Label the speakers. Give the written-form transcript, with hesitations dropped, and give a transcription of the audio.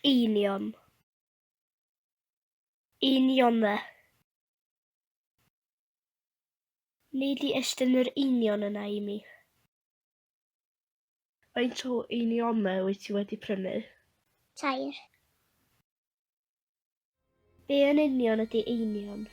Speaker 1: Einion. Einionau. Nei di estyn yr einion yna i mi?
Speaker 2: Faint o einionau wyt ti wedi prynu?
Speaker 3: Tair.
Speaker 1: Be yn union ydy einion?